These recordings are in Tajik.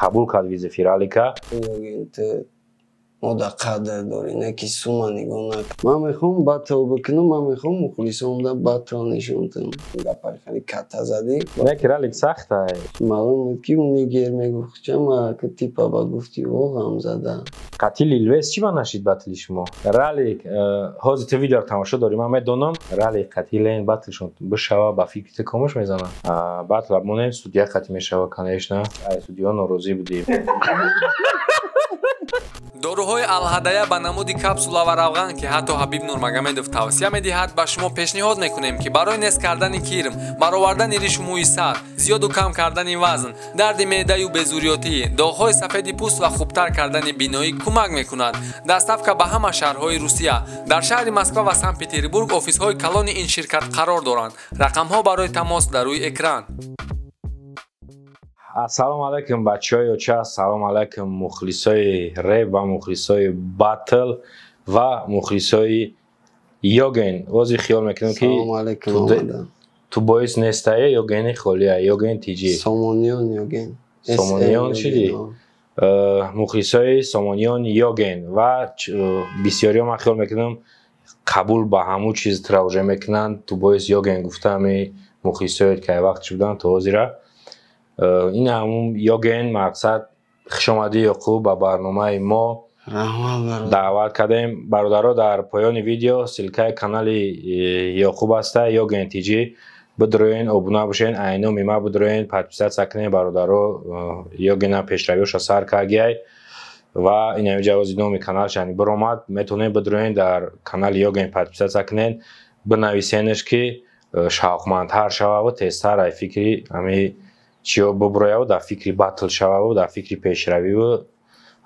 Қабул кард вызов и Ралика. Мо да қадр дорӣ, не ки сума нигоҳ накун. Ман мехоҳам батл бикунам, ман мехоҳам мухлисонда батл нишон диҳам. Гапари хеле катта задӣ. Не ки Ралик сахта. Маълум буд, ки нигер мегуфт, чама ки типа ба гуфти о ғамзада. Қати Лилвес чӣ ба нашид батли шумо? Ралик, ҳозир ту видеоро тамошо дорӣ, ман медонам, Ралик қати Лен батлшон бишава, ба фикри ту комуш мезанад? Батл монем, судья қати мешава, конечно. Ай судья норозӣ будӣ. Доруҳои Алҳадая ба намуди капсула ва равған, ки ҳатто Ҳабиб Нурмагомедов тавсия медиҳад, ба шумо пешниҳод мекунем, ки барои нест кардани кирм, баровардани ришу мӯи сар, зиёду кам кардани вазн, дарди меъдаю безурётӣ, доғҳои сафеди пӯст ва хубтар кардани биноӣ кӯмак мекунад. Доставка ба ҳама шаҳрҳои Русия. Дар шаҳри Москва ва Санкт Петербург офисҳои калони ин ширкат қарор доранд. Рақамҳо барои тамос дар рӯи экран. Ассалому алайкум, бачаҳои оча, ассалому алайкум, мухлисои реп ва мухлисои батл ва мухлисои Йоген. Ҳозир хиёл мекунам, ки ту боис нестае, Йогени холия, Йоген тиҷи. Сомониён Йоген. Сомониён шиди? Мухлисои Сомониён Йоген ва бисёриҳо, ман хиёл мекунам, қабул ба ҳамун чиз травже мекунанд. Ту боис Йоген гуфтаами мухлисоет ки вақт шудан то ҳозира. Ин ҳамун Йоген. Мақсад, хушомадӣ, Ёқуб, ба барномаи мо даъват кардем. Бародаро, дар поёни видео ссылка и канали Ёқуб аста, Йоген тиҷи. Бидроен, обуна бошен, айноми ма бидроен, подписаться кунен, бародаро. Йогена пешравиёша сар кардгиай ва ин ҳами ҷавози номи каналшани биромад. Метавонед бидроен, дар канали Йоген подписаться кунен, бинависенеш, ки шавқмандтар шававу тезтар ай фикри ҳами чиё буброяву дар фикри батл шававу дар фикри пешравиву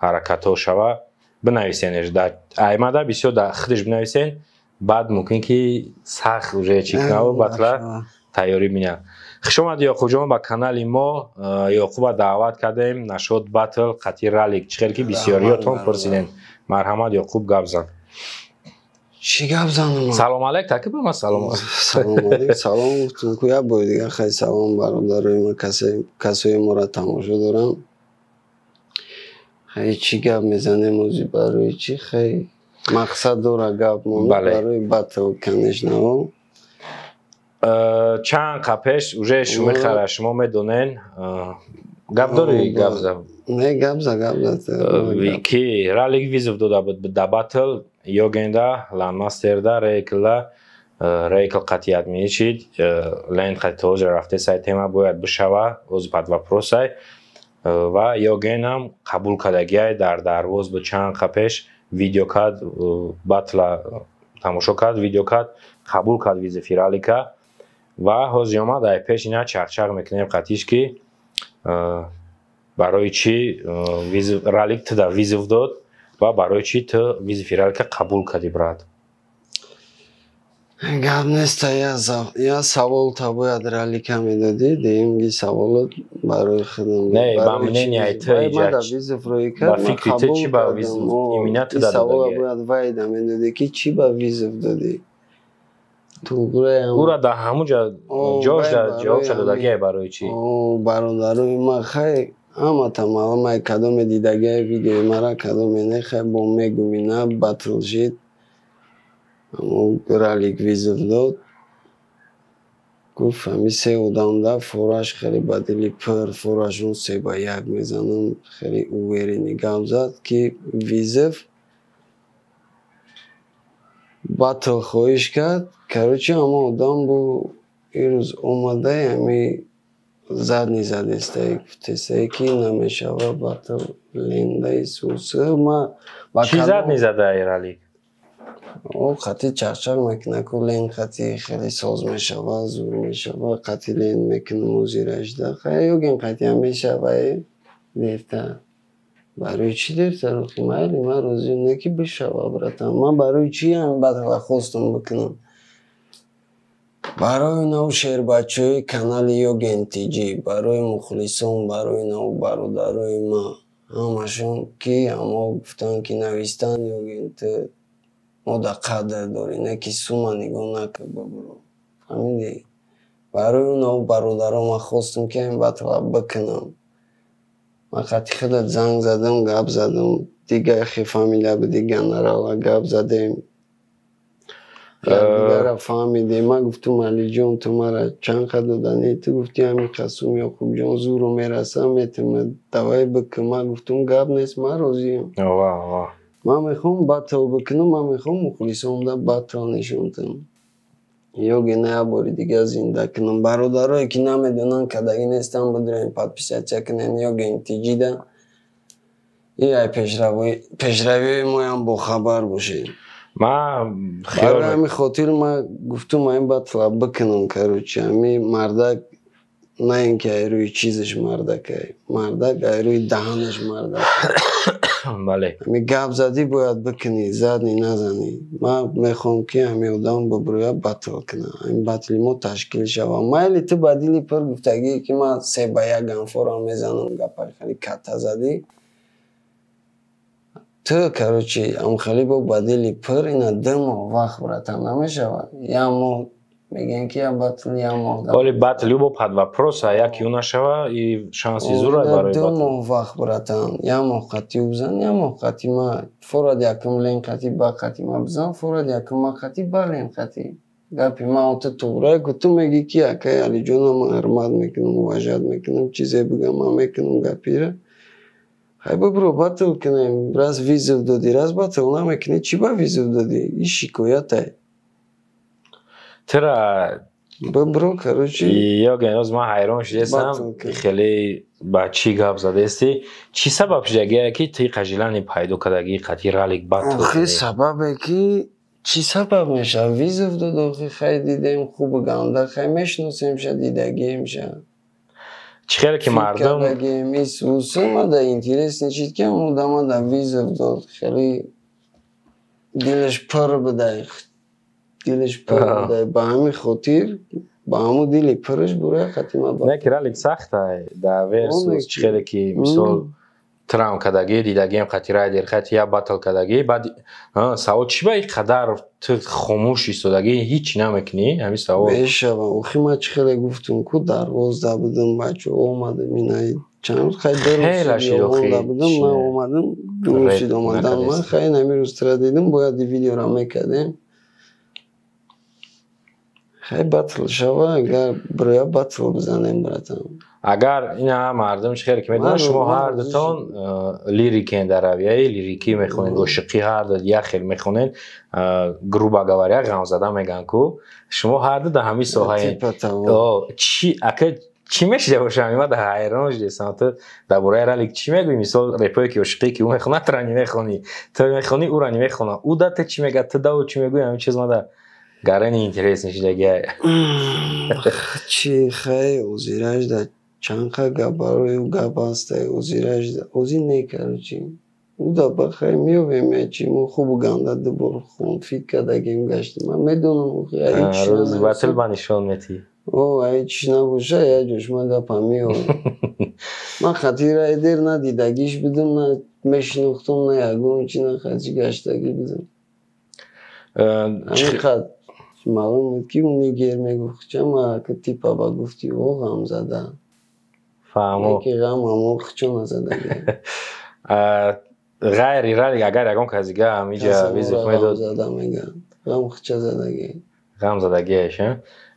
ҳаракатҳо шава. Бинависенеш аймада бисёр дар худаш бинависен, баъд мумкин ки сахт уже чӣ кунаву батла тайёрӣ бинад. Хушомадӣ, Ёқубҷон, ба канали мо. Ёқуба даъват кардем нашод батл қати Ралик, чӣ хел ки бисёриётон пурсидем. Марҳамат, Ёқуб, гап зан. Чӣ гап занам? Салом алейк таки ба ман, салом. Салом алейк, салом гуфтум ку як бори дигар. Хай, салом, бародарои ма, касои моро тамошо дорам. Хай, чӣ гап мезанем ози, барои чӣ? Хай, мақсад дора гапмон, барои батл, конечно. Чанд қа пеш уже шумихара шумо медонен. Гап дорӣ, гап за? Не, гап за, гап за. Ки Ралик вызов дода буд да батл Йогенда, Ланмастерда, Рейкла. Рейкл қатъият меичид, Лен қати ҳозир рафте сай, тема бояд бишава, ози под вопрос ай. Ва Йогенам қабул кардагиай. Дар дарвоз бу чанд қа пеш видео кард, батла тамошо кард, видео кард, қабул кард вызов и Ралика. Ва ҳозир омад, ай пеш ина чақчақ мекунем қатиш, ки барои чӣ Ралик туда вызов дод ва барои чӣ ту вызов и Ралика қабул кардӣ, брат? Гап неста, я савол та бояд Ралика медодӣ, деюмги саволот барои худам. Не, ба мнение ту, ба фикри ту, чӣ ба вызов именно ту дада? Савола бояд вайда медодӣ, ки чӣ ба вызов додӣ. Ура дар ҳамун ҷа ҷош ҷавобша додагиай, барои чӣ. Бародарои ма, хай, ҳамата маълум ай, кадоме дидагиай видеои мара, кадоме не. Хай, бо мегуми на батл шид, Ралик вызов дод, гуфт ҳами се одамда фораш хеле ба дили пур, форашон 3-1 мезанам. Хеле уверенный гап зад, ки вызов батл хоҳиш кард. Короче, ҳама одам бу ирӯз омадай, ҳами задний задестай, гуфтестай, ки намешава батл лендаи суса ма. Чӣ задний задай Ралик? О, қати чақчақ мекунад ку, лен қати хеле соз мешава, зур мешава, қати лен мекунам озиражда. Хай, ёген қатиам мешава дерта. Барои чӣ дерта, рухи? Майли, ман розиам, не ки бишава, братан. Ман барои чӣ ҳамин батла хостам бикунам? Барои нав шербачаҳои канали Ёген тиҷи, барои мухлисон, барои нав бародарои ма ҳамашон, ки ҳамо гуфтанд, ки навистанд: «Ёген, ту мо да қадр дорӣ, не ки сума нигоҳ накар, бабуро», фаҳмидӣ? Барои нав бародаро ман хостам, ки ҳамин батла бикунам. Ман қати худат занг задам, гап задам, дига хе фамилия буди, генерала гап задем. Якдигара фаҳмидем. Ман гуфтум: «Алиҷон, ту мара чанд қа доданӣ?» Ту гуфтӣ: «Ҳамин қасум, Ёқубҷон, зуру мерасам, метима, давай бикун». Ман гуфтум: «Гап нест, ман розиам». Ман мехоҳам батл бикунам, ман мехоҳам мухлисонда батл нишон диҳам. Ёге на як бори дига зинда кунам. Бародарое, ки намедонанд, кадагӣ нестам, бидурен, подписаться кунен Ёген Тиҷида. И ай пешравиҳои моям бохабар бошед. Ман Барои ҳамин хотир ман гуфтум, ин батла бикунам. Короче, ҳами мардак на ин ки ай рӯи чизаш мардакай, мардак ай рӯи даҳанаш мардак. Ҳами гап задӣ, бояд бикунӣ, задни назанӣ. Ман мехоҳам, ки ҳами одам бибурӯя, батл кунам, ҳамин батли мо ташкил шава. Майли, ту ба дили пур гуфтагӣ, ки ман 3-1 Ганфорам мезанам, гапаи хеле катта задӣ ту. Короче, амхали бо ба дили пур ина 2 моҳ вақт, братан, намешавад. Як моҳ мегӯем, ки як батл, як моҳ. Оли батл ю бо под вопрос, а як ю нашава и шанси зур барои 2 моҳ вақт, братан. Як моҳ қатӣ ӯ бизан, як моҳ қатӣ ма. Форад якум лен қатӣ, ба қатӣ ма бизан, форад якум ма қатӣ, ба лен қатӣ. Гапи ман ту туғра ку, ту мегӣ, ки акаи Алиҷона ман ҳурмат мекунам, уважать мекунам, чизе бигам, ман мекунам гапира. Хай, бибро, батл кунем. Раз вызов додӣ, раз батл намекунӣ, чӣ ба вызов додӣ? И шикоятай. Тира Бибро, короче. Ёген, оз ман ҳайрон шудестам, хеле ба чӣ гап задести, чӣ сабаб шудагие, ки ти қажилани пайдо кардагӣ қати ралик батл? Охи, сабабе ки чӣ сабаб мешавад? Вызов дод, охи, хай, дидем, хубу ганда, хай, мешиносемша, дидагиемша. Чӣ хеле ки мардум Мада интересный чиз, ки одамада вызов дод, хеле дилаш пур будай, дилаш пур будай, ба ҳамин хотир ба ҳамун дили пураш буроя қатима. Не, ки ралик сахтай да версус. Чӣ хеле ки мисол трам кардагӣ, дидагием, қати райдер қати як батл кардагӣ. Баъд савол: чӣ ба ин қадар ту хомӯш истодагӣ, ҳеҷ намекунӣ? Ҳамин савол. Мешава, охи, ман чӣ хеле гуфтум ку, дарвозда будам, бачо, омадам, ина чанд рӯз, хай, 2 рӯз будам, ман омадам, 2 рӯз шид омадан ман. Хай, ҳамин рӯз тра дидам, бояд видеора мекардем. Хай, батл шава, агар бироя, батл бизанем, братан. Агар ина мардум чӣ хеле ки медонанд, шумо ҳар дутон лирикен, дар равияи лирикӣ мехонед, ошиқӣ ҳар ду як хел мехонед, грубо говоря, ғамзада мегӯянд ку, шумо ҳар ду дар ҳамин соҳаед. Чи ака, чӣ мешида бошам? Ма дар ҳайрон шудестам. Ту дар бораи ралик чӣ мегӯӣ? Мисол, репое ки ошиқӣ ки ӯ мехонад, тура намехонӣ, ту мехонӣ, ӯра намехонад, ӯ да ту чӣ мегӯяд, ту да ӯ чӣ мегӯӣ? Ҳамин чиз мада гарани интересный шудагиа. Чи, хай, озираш да чанд қа гап барои ӯ гап ҳастай, озираш озир не, короче, ӯ да ба хай меёбем. Чи мо хубу ганда дубор хон фит кардагим, гаштем, ман медонам. Рӯзи батл ба нишон метӣ. О, ҳеҷ набоша, як ҷош ман гапам меёбам. Ман хати райдер на дидагиш будам, на мешинохтам, на ягон чи, на хати гаштагӣ будам. Ҳамин қад маълум буд, ки нигер мегуфт, чама типа ба гуфти о ғамзада. Фаҳмо. Ки ғам амо хчо назадаги. Ғайри ралик, агар ягон кас дига ҳамиҷа вызов медод? Зада мега, ғам хча задаги. Ғам задагиаш.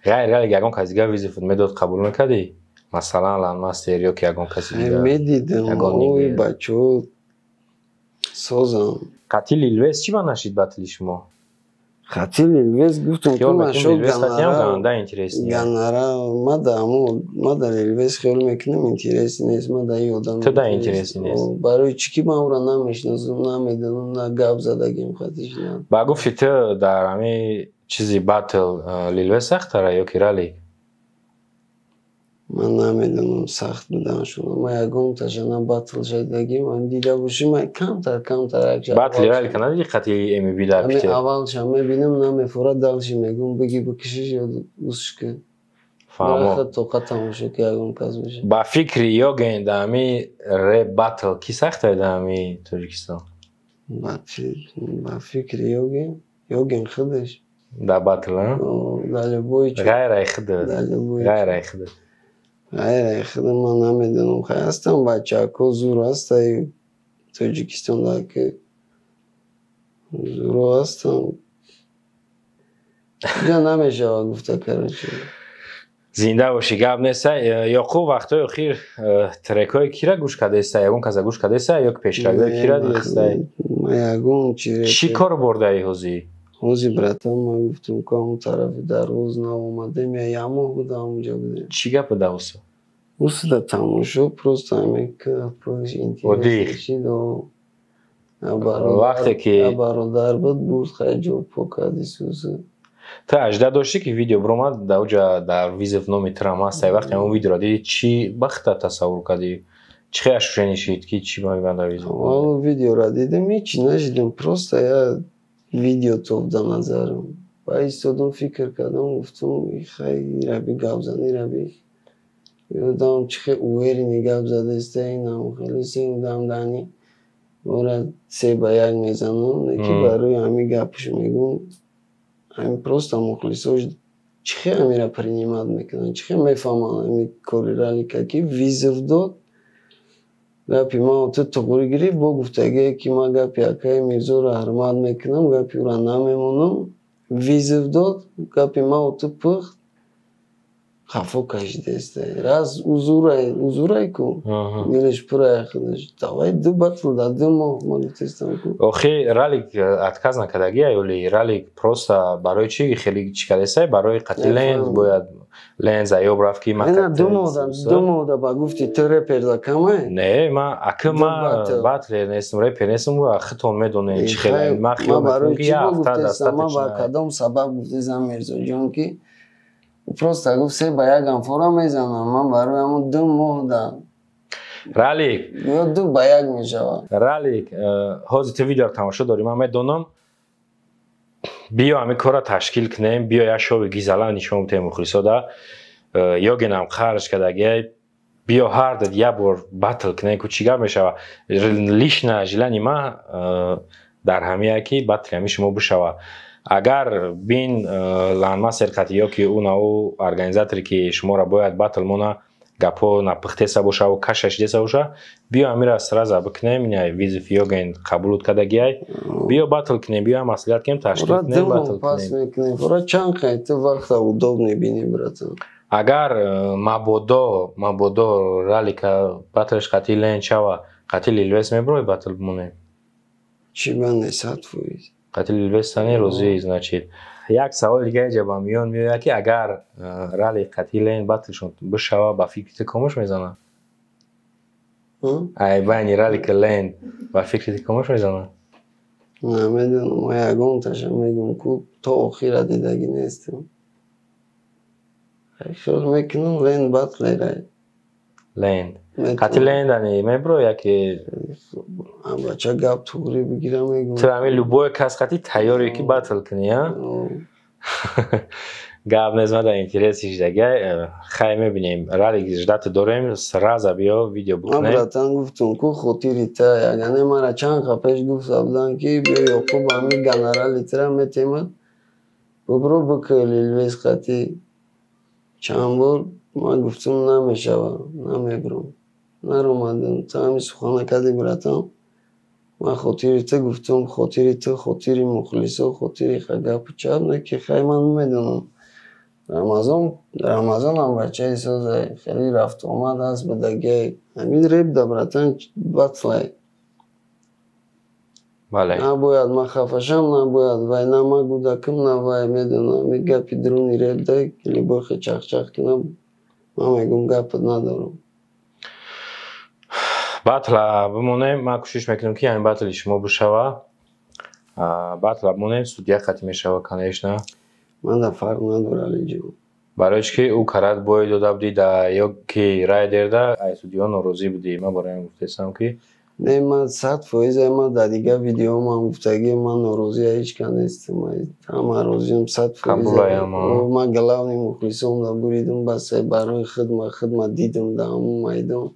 Ғайри ралик, ягон кас дига вызов медод, қабул мекардӣ? Масалан, Ланмастер ё ки ягон каси дига? Медидам, ой, бачаҳо созам. Қати Лилвес чӣ ба нашид батли шумо? Хати Лилвес гуфтам ки нашуд гонорар. Мада Лилвес хиёл мекунам интересный нест, мада и одам. Ту да интересный нест. Барои чӣ ки ман ӯро намешиносам, намедонам, на гап задагим хатиш на. Ба гуфти ту, дар ҳамин чизи батл Лилвес сахттара ё ки ралик? Ман намедонам сахт буданшон, ман ягонташа на батл шадагим. Ман дида бошӣ, ман камтар камтар. Батли ралика надиди қати МБ дар Питер? Аввалша мебинам, намефурад, дальше мегӯм: «Биги, бикишиш ё усш кун». Фаҳмо. Тоқа тамошо ки ягон кас боша. Ба фикри Ёген, дар ҳамин реп батл кӣ сахтае дар ҳамин Тоҷикистон? Ба фикри Ёген, Ёген худаш. Дар батл? Дар любой. Ғайр ай худат, ғайр ай худат. Ғайр худ ман намедонам. Хай, ҳастам бачаҳако, зур ҳастай Тоҷикистонда, ки зуро ҳастам. Ҷа намешавад гуфта, короче. Зинда бошӣ, гап неста. Ёқуб, вақтҳои охир трекҳои кира гӯш кардаеста? Ягон каса гӯш кардаеста ё ки пешравиҳои кира дидаестай? Ма ягон чи. Чӣ кор бурдаи ҳозӣ? Ҳози, братан, ман гуфтам ку, ҳамон тарафи дарвоз нав омадем, я моҳ буда, ҳамонҷо будем. Чӣ гап буда усо? Усуда тамошо, просто ҳамин пӯш интерес шид. Вақте ки бародар буд, бурд, хай, ҷо покади сусу. Ту ажда доштӣ, ки видео биромад, дар оҷа дар вызов номи трам ҳастай. Вақте ҳамон видеоро дидӣ, чӣ бахта тасаввур кардӣ? Чӣ хел ощущение шид, ки чӣ мебанда вызов? Валло, видеоро дидам, ҳечи нашидам, просто я видео тоф да назарам. Ба истодам, фикр кардам, гуфтам: хай, ираби гап зан, ираби ёдам чӣ хел уверенный гап задаиста, инам хеле сеудам дани ора 3-1 мезанам. Ки барои ҳамин гапш мегӯм, ҳамин просто мухлисош чӣ хел ҳамира принимать мекунанд, чӣ хел мефаҳманд ҳамин кори Ралика, ки вызов дод, гапи ман ту туғри гирифт, бо гуфтагие, ки ман гапи акаи Мирзоро ҳурмат мекунам, гапи ӯра намемонам. Вызов дод, гапи ман ту пухт, хафо кашидаеста. Раз узурай, узурай ку, дилаш пурай худаш. Давай ду батл да 2 моҳ, ман гуфтестам ку. Охи, Ралик отказ накардагия ёли Ралик просто барои чӣ хеле чӣ кардесай? Барои қатъи Ленд бояд Ленд заёб рафт, ки ман 2 моҳ, 2 моҳ да ба гуфти ту репер да камай. Не, ма аки ма батлер нестам, репер нестам, худтон медонед чӣ хеле ман хиёл мекунам, ки як ҳафта даста. Ман ба кадом сабаб гуфтесам, Мирзоҷон, ки просто гуфт: 3-1 амфора мезанам, ман барои ҳамон 2 моҳ да Ралик. Ё 2-1 мешавад. Ралик, ҳозир ту видеоро тамошо дорӣ, ман медонам. Биё, ҳамин корро ташкил кунем, биё, як шови гизала нишон битем мухлисода. Ёгенам харҷ кардагия, биё, ҳар дад як бор батл кунем ку, чӣ гап мешава? Лично желание ман дар ҳамия, ки батли ҳами шумо бишава. Агар бин ланмастер қати ё ки ӯ на ӯ организаторе, ки шуморо бояд батл мона, гапҳо напухтеса бошаву каша шидеса боша, биё, ҳамира сразу бикунем. Ина вызов Ёген қабулут кардагиай, биё, батл кунем, биё, маслиҳат кунем, ташкил кунем, батл кунем. Чанд қай ту вақта удобный бини, братан? Агар мабодо Ралика батлш қати Лен шава, қати Лилвес меброй, батл бимонем? Чӣ бане, 100%. Қати Лилвес тани розӣ. Значит, як савол дига инҷа ба миён меояд, ки агар Рали қати Лен батлшон бишава, ба фикри ту комуш мезанад? Ай байни Ралика Лен ба фикри ту комуш мезанад? Намедонам, ма ягонташа мегӯм ку, то охира дидагӣ нестам. Хиёл мекунам, Лен батлерай. Ленд, қати Лендани мебро яки? Бача гап туғри бигира, мегӯм. Ту ҳамин любой кас қати тайёре, ки батл кунӣ, а? Гап нест, ма дар интереси шидагай. Хай, мебинем. Ралик, ждать дорем, сразу биё, видео бикунем. Братан, гуфтум ку, хотири та ягане мара чанд қа пеш гуфта буданд, ки биё, Ёқуб, ҳамин гонорали тира метемад, бубро, бикӯ Лилвес қати. Чанд бор ман гуфтум: намешава, намебурам, наромадам. Ту ҳамин сухана кардӣ, братан, ман хотири ту гуфтум, хотири ту, хотири мухлисо, хотири гапу чап не, ки хай, ман намедонам. Рамазон, Рамазонам бачаи созай, хеле рафтуомад аст будагиай. Ҳамин реп да, братан, батлай. Бале. Набояд ман хафашам, набояд вай, на ман гудакам, на вай медонам. Ҳамин гапи дуруни реп да любой хе чахчах кунам, ман мегӯм: гапат надорам. Батла бимонем, ман кӯшиш мекунам, ки ҳамин батли шумо бишава. Батла бимонем, судья қатӣ мешава, конечно. Ман да фарқ надора, Алиҷон. Барои чӣ ки ӯ карат бой дода будӣ да ё ки райдерда ай судьяҳо норозӣ будӣ, ман барои ҳамин гуфтаистам, ки Не, ман 100%, ман дар дигар видеомам гуфтагӣ, ман норозӣ ҳеҷ кас нестам, ҳама розиам, 100%. Қабулаям. Ман главный мухлисом да буридам, бас барои хидма, хидма дидам дар ҳамон майдон.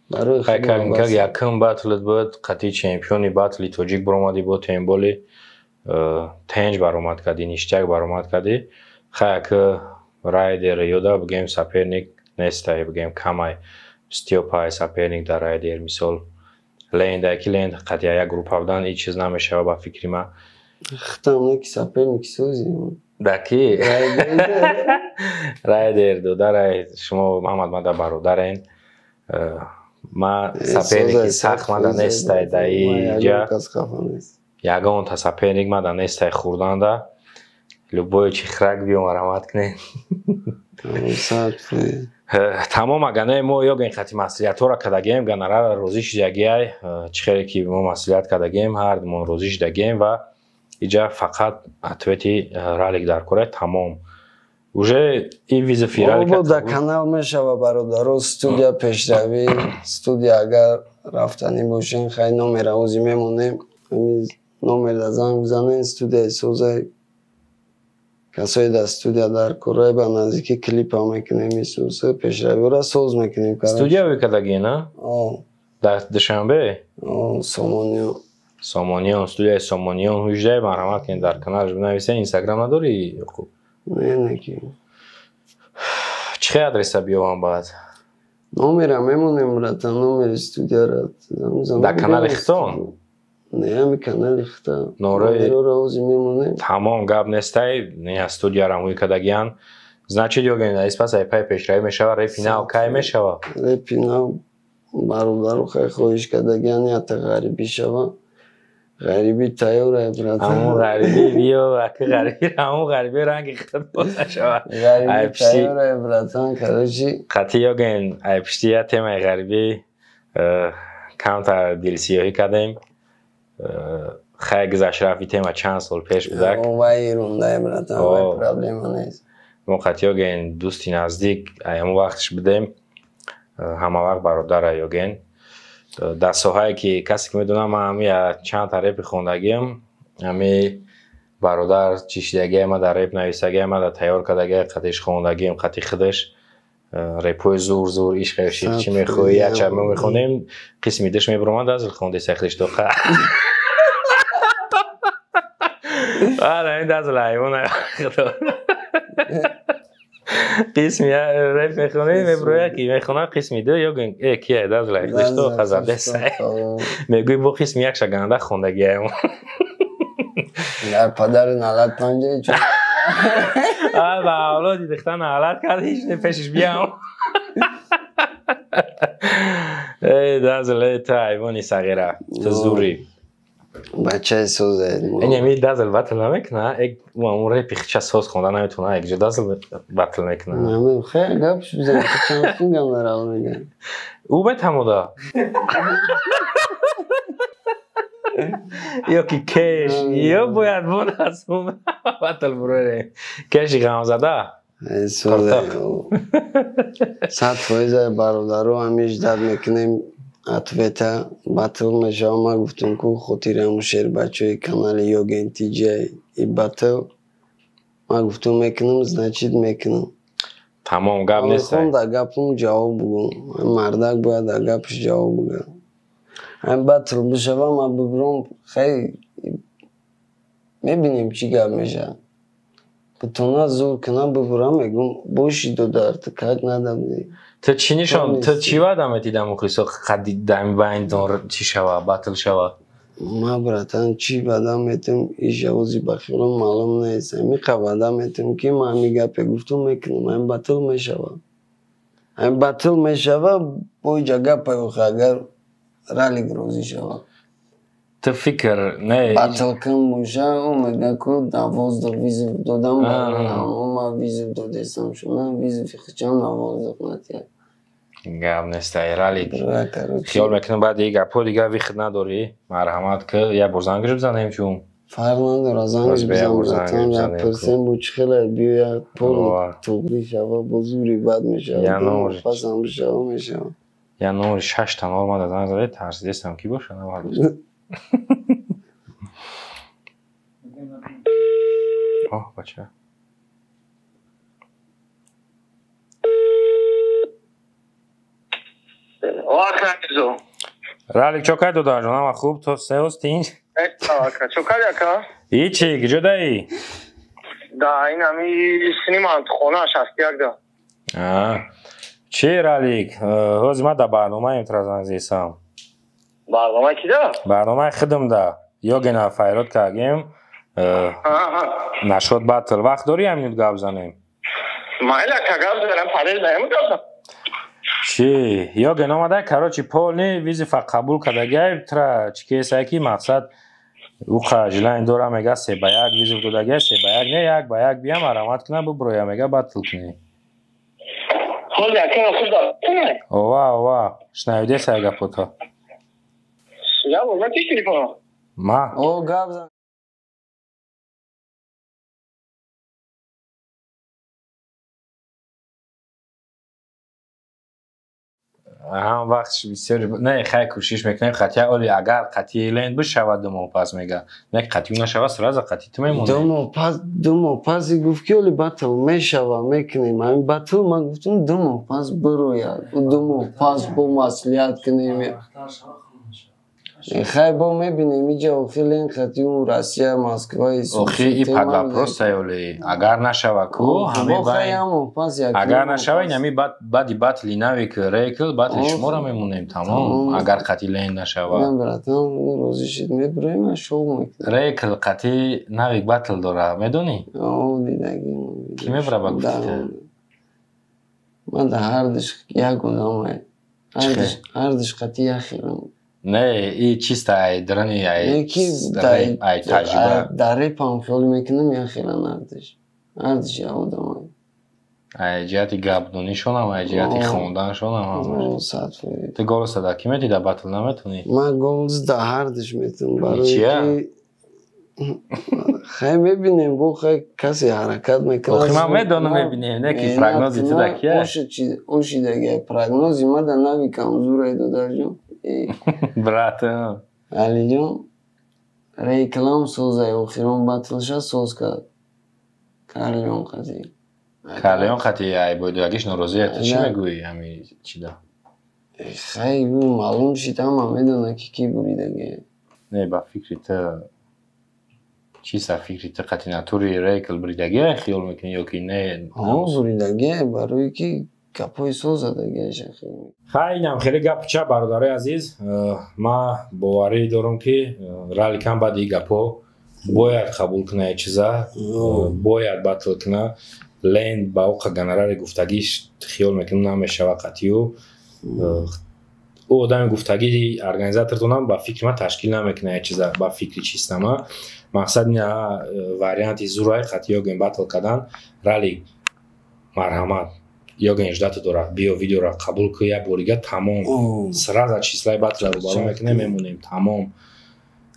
Барои хидма. Якум батлат буд, қатъи чемпиони батли тоҷик баромадӣ, бо темболи тенҷ баромад кардӣ, ништяк баромад кардӣ. Хай, ака, райдер ёда бигем, соперник нестай, бигем камай. Стёпай соперник дар Райдер, мисол Ленда ки Ленд қатъия як группа будан, ҳеҷ чиз намешава ба фикри ман. Хитам не ки соперник сози. Да ки? Райдер додарай, шумо Муҳаммад мада бародарен. Ма соперники сахт мада нестай да иҷа. Ягонта соперник мада нестай хурданда. Любое чи храк биё марамат кунед. Тамом, агане мо ёген хати маслиҳатҳоро кардагем, гонорарро розӣ шидагиай, чӣ хеле ки мо маслиҳат кардагем, ҳардумон розӣ шидагем ва иҷа фақат ответи Ралик дар кора, тамом. Уже и визофи Ралик да канал мешава, бародаро, студия пешравӣ, студия агар рафтанӣ бошен, хай номера ози мемонем, ҳамин номерда занг бизанен, студияи созай, касое дар студия дар корай, ба наздики клипа мекунем, исуса пешравиро соз мекунем. Студия викадаги, на? Дар Душанбе? Сомониён. Сомониён, студияи Сомониён ҳуҷдаи, марҳамат кунед, дар каналаш бинависед. Инстаграм надорӣ, Ёқуб? Не, не ки. Чӣ хел адреса биёвам баъд? Номера мемонем, братан, номери студияра. Дар канали хитон? Не, ҳами канали хита. Номероро ози мемонем. Тамом, гап нестай, не студияра ҳуй кардагиян. Значит, ёген, испас айпай пешравӣ мешава, репи нав кай мешава? Репи нав бародару хай хоҳиш кардагиян, ята ғарибӣ шава. Ғарибӣ тайёр, братан. Ҳамун ғарибӣ биё, аки ғарибӣ, ҳамун ғарибӣ ранги худ боз нашава. Ғарибӣ тайёр, братан, короче. Қатъи ёген, ай пишти я темаи ғарибӣ камтар дилсиёҳӣ кардем. Хай гузашт рафти тема чанд сол пеш будак. Вай ерунда, братан, вай проблема нест. Мо қатъи ёген дӯсти наздик ай ҳамун вақтш будем, ҳама вақт бародара ёген. Дар соҳае ки касе ки медонам, ман ҳами чанд та репи хондагиам, ҳами бародар чишидагиам, ма дар реп нависагиам, ма дар тайёр кардагиам, қатъиш хондагиам, қатъи худаш репҳои зур зур, ишқ чӣ мехоҳӣ, як чап мо мехонем, қисми душ мебуромад, аз хондеса худаш тоқа. Ара, ин дазл ҳайвон худо. Қисми реп мехонем, мебурояд ки мехонам қисми ду, ё ки дазл худаш тоқа задеса. Мегӯй бо қисми як шаганда хондагиам. Дар падари налат панҷаи чо. Ба авлоди духтар налат кард, ҳеҷ не пешиш биям. Эй дазл, эй ту ҳайвони сағира, ту зурӣ. Бачаи созе. Ин дазл батл намекуна, ӯ репи хича соз хонда наметавона, якҷо дазл батл мекуна. Намедонам, хеле гапш бизан, чанд сум гам дарав мегӯяд. Ӯ бетамода. Ё ки кеш, ё бояд бонас батл буроре. Кеши ғамзада. 100% бародаро ҳамиш дад мекунем, ответа батл мешава. Ман гуфтам ку хотири ҳамун шербачаҳои канали Ёген ТЖ и батл ман гуфтам мекунам, значит мекунам. Тамом, гап нест. Мехоҳам дар гапам ҷавоб бугӯм. Мардак бояд дар гапаш ҷавоб бугӯяд. Ҳамин батл бишава, ман бибурам, хай мебинем чӣ гап мешавад. Бутона зур кунам, бибурам, мегӯм боши додар, ту как надо будӣ. Ту чӣ нишон, ту чӣ ваъда метидӣ дар мухлисо қадди дами байнтон чӣ шава, батл шава? Ман братан чӣ ваъда метам, иш овози ба хиёлам маълум нест. Ҳамин ваъда метам ки ман ҳамин гапе гуфтам мекунам, ҳамин батл мешава. Ҳамин батл мешава, бо иҷа гапе охи агар Ралик розӣ шава. Ту фикр не батл кун боша, ӯ мега ку навоздух визов додам, ман визов додестам шуна, визови хичам навоздух натия. Гап нест, ай Ралик. Хиёл мекунам баъди ин гапҳо дигар вихд надорӣ. Марҳамат ки як бор зангаш бизанем чун. Фарқ надора, зангаш бизан, братан, як пурсем бо чӣ хеле биёяд, пол туғрӣ шава, бо зури бад мешава, пасам бишава мешава. Я номери 6 та нол мада занг заде, тарсидестам ки боша, навардост. Оҳ, бача. Ралик, чо кай додарҷон? Ама хуб, то сеоз тинҷ? Чо кай ака? Ҳичи, куҷо даи? Да, ин ҳами синиман хона 61 да. Чӣ Ралик? Ҳозир ман дар барномаем тразанзесам. Барнома кида? Барномаи худам да. Ёгена файрод кардем. Нашод батл. Вақт дорӣ як минут гап занем? Майли ака, гап занем, парез наем гап зан. Чӣ? Ёген омада, короче, полный вызов а қабул кардагиай, тра чӣ кесае ки мақсад уқа желание дора, мега 3-1 вызов додагиай, 3-1 не, 1-1 биям арамат кунам, буброя, мега батл кунӣ. Ҳозир ака худ да. Ова, ова, шунавидесай гапото. Я бо ти телефон. Ма? О, гап зан. Ҳам вақтш бисёр не, хай кӯшиш мекунем, хотя оли агар қатъи ленд бишавад 2 моҳ пас мега, не қатъи нашава, сразу қатъи ту мемонӣ. 2 моҳ пас, 2 моҳ пас гуфт ки оли батл мешава, мекунем ҳамин батл. Ман гуфтам 2 моҳ пас бирояд, 2 моҳ пас бо маслиҳат кунем. Хай, бо мебинем, иҷа охир лен қатъи Россия, Москва. Охи и под вопрос оли агар нашава ку агар нашава, инами баъди батли навик рекл батли шуморо мемонем, тамом, агар қатъи лен нашава. Братан, розӣ шид, мебироем, шоу мекунем. Рекл қатъи навик батл дора, медонӣ? Дидаги. Ки мебара ба гуфти? Ман да ҳардуш як одамай, ҳардуш қатъи як хелам. Не, и чисто ай драни ай ай таҷриба. Дар репам хиёл мекунам, як хелан ҳардуш, ҳардуш як одамай. Ай ҷиҳати гапдонишонам, ай ҷиҳати хонданшонам. Ту голос а да кӣ метӣ, да батл наметонӣ? Ман голос да ҳардуш метавонам, барои ки хай мебинем, бо хай касе ҳаракат мекунад. Охи ман медонам, мебинем, не ки прогнози ту да кия? Ошидаги прогнози ма да навикам зурай, додарҷон. Брат. Алиҷон, реклам созай, охирон батлша соз кард Карлион қатӣ. Карлион қатӣ ай бойдоягиш норозия, ту чӣ мегӯӣ ҳами чида? Хай, маълум шид, ҳама медонад ки кӣ буридаги. Не, ба фикри ту чиста, фикри ту қатъи натури рекл буридагия хиёл мекунӣ ё ки не? Буридагия, барое ки гапҳои соз задагиаша. Хай, инам хеле гапи ча, бародарои азиз, ман боварӣ дорам, ки Раликам баъди ин гапҳо бояд қабул куна, як чиза бояд батл куна. Ленд ба оқа гонорари гуфтагиш хиёл мекунам намешава қатъию ӯ одами гуфтагии организатортонам ба фикри ман ташкил намекуна, як чиза ба фикри чистама мақсад ина варианти зурай қатъи ёген батл кардан. Ралик, марҳамат, ёген ждать дорад, биё, видеоро қабул ку як борига, тамом, сразу числаи батла рӯбарӯ мекунем, мемонем, тамом.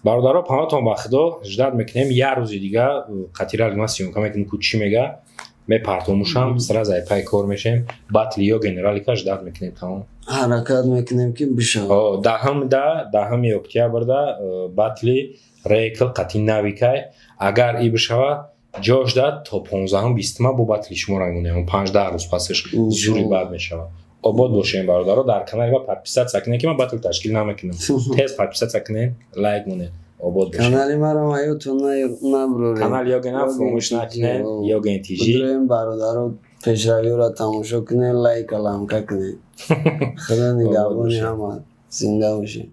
Бародаро, паноҳтон ба худо, ждать мекунем як рӯзи дига, қатъи Ралик ман съёмка мекунем, ку чӣ мега, мепартомушам, сразу ай пай кор мешем, батли ёген Ралика ждать мекунем, тамом. Ҳаракат мекунем ки бишавад. 10-да, 10 октябрда батли рекл қатъи навикай. Агар и бишава, ҷош дад то 15-ум, 20-ума бо батли шуморо мемонем, 5-10 рӯз пасаш зури бад мешавад. Обод бошем, бародаро, дар канали ма подписаться кунед, ки ман батл ташкил намекунам, тез подписаться кунед, лайк монед, обод бошед. Канали маро ҳаётон наброред. Канали Ёгена фаромӯш накунед, Ёген ТЖ. Бародаро, пешравиро тамошо кунед, лайка ламка кунед. Худо нигаҳбони ҳама, зинда бошед.